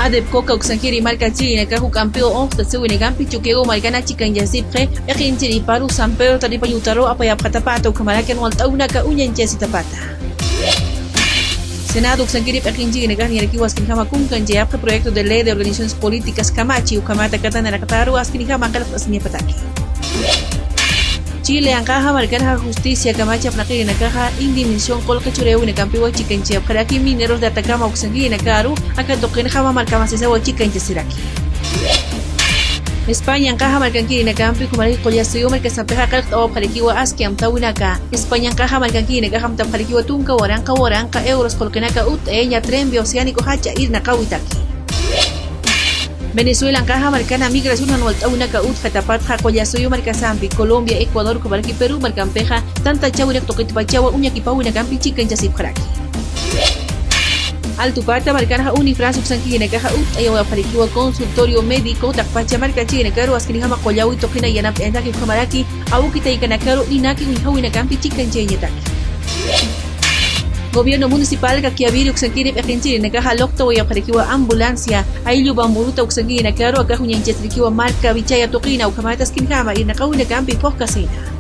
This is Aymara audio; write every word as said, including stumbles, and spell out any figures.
ADEPCOCA uksankiri markachirinakax juk'ampiw onxtasiwinakampi Chukiyawu markan achikanchasipxi, p'iqinchiriparu San Pedro taripañ utaruw apayapxatapata ukhamaraki jan walt'äwinaka uñañchasitapata. Senado uksankiri p'iqinchirinakax niyarakïwa askinjama kunkanchayapxi proyecto de ley de organizaciones políticas kamachi ukhamata katananakataru askinjama qillqt'asiñapataki. Chile anqäxa markanxa justicia kamachi apnaqirinakaxa indemnización qullqi churayäwinakampiwa chikanchayapxaraki mineros de Atacama uksankirinakaru aka tuqinjama markamasisawa chikanchasiraki. España anqäxa markankirinakampi ukhamaraki Qullasuyu markasampixa qillqt'awapxarakiwa aski amtäwinaka. España anqäxa markankirinakax amtapxarakiwa tunka waranqa waranqa euros qullqinaka utt'ayaña tren bioceánico jach'a irnaqäwitaki. Venezuela anqäxa markan migración jan walt'äwinaka utjatapatxa Qullasuyu markasampi, Colombia, Ecuador ukhamaraki Perú markampixa tantachäwinak tuqitpachawa uñakipäwinakampi chikanchasipxaraki. Altupata markanxa UNIFRANS uksankirinakaxa utt'ayawapxarakiwa consultorio médico taqpacha markachirinakaru askinjama qullawi tuqina yanapt'añataki ukhamaraki awki taykanakaru inaki uñjawinakampi chikanchayañataki. Gobierno municipal Caquiaviri uksankiri p'iqinchirinakaxa luqtawayapxarakiwa ambulancia, ayllu Bamburuta uksankirinakaru akax uñañchasirakiwa marka wichaya tuqina ukhamata askinjama irnaqäwinakampi phuqkasina.